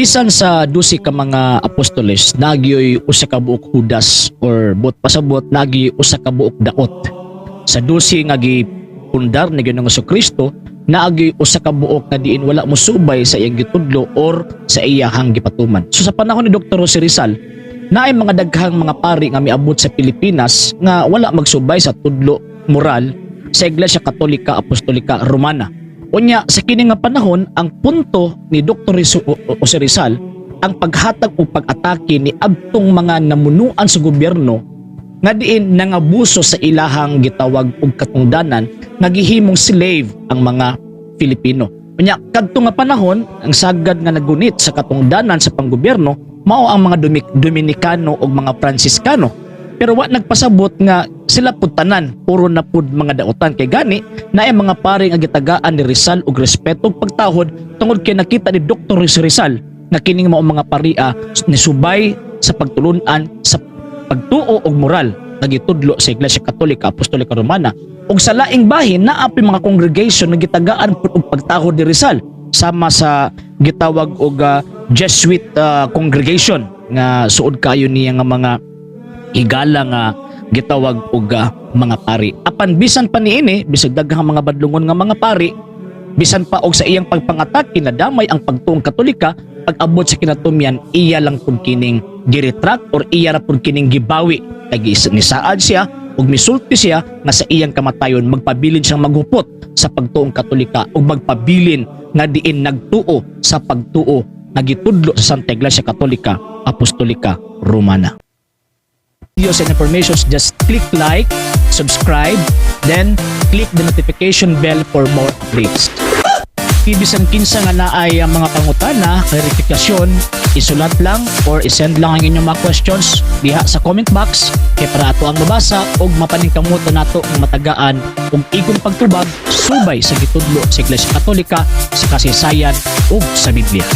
Bisan sa 12 ka mga apostoles, naa gyoy usa ka buok Judas or buot pasabot, naa gyoy usa ka buok daot. Sa 12 nga gipundar ni Ginoong Kristo, naa gyoy usa ka buok nga diin wala mosubay sa iyang gitudlo or sa iyahang gipatuman. So sa panahon ni Dr. Jose Rizal, naay mga daghang mga pari nga miabot sa Pilipinas nga wala magsubay sa tudlo moral sa Iglesia Katolika Apostolika Romana. Unya sa kini nga panahon, ang punto ni Dr. Jose Rizal ang paghatag o pag-atake ni adtong mga namunuan sa gobyerno nga diin nangabuso sa ilahang gitawag og katungdanan nga gihimong slave ang mga Filipino. Unya kadto nga panahon, ang sagad nga nagunit sa katungdanan sa panggobyerno mao ang mga Dominikano ug mga Fransiskano. Pero wa nagpasabot nga sila pud tanan puro na pud mga dautan, kay gani naay mga pari nga gitagaan ni Rizal og respeto ug pagtahod tungod kay nakita ni Dr. Rizal nga kining mao mga paria nisubay sa pagtulunan sa pagtuo og moral nga gitudlo sa Iglesia Katolika Apostolika Romana. Ug sa laing bahin, naa poy mga congregation nga gitagaan pud og pagtahod ni Rizal, sama sa gitawag og Jesuit congregation nga suod kayo niya nga mga higala nga gitawag og mga pari. Apan bisan pa niini, bisag daghang mga badlongon nga mga pari, bisan pa og sa iyang pagpangatake nadamay ang pagtuong Katolika, pag-abot sa kinatumyan, iya lang pud kining giretract or iya ra pud kining gibawi. Kay nisaad siya ug misulti siya nga sa iyang kamatayon magpabilin siyang maghupot sa pagtuong Katolika ug magpabilin nga diin nagtuo sa pagtuo nga gitudlo sa Santa Iglesia Katolika Apostolika Romana. Videos and informations, just click like, subscribe, then click the notification bell for more updates. Bisan kinsa nga naay ang mga pangutana, klarifikasyon, isulat lang or isend lang ang inyong mga questions diha sa comment box kay para ato ang mabasa ug mapaningkamutan nato ang matagaan ug igong pagtubag subay sa gitudlo sa Iglesia Katolika, sa kasaysayan ug sa Biblia.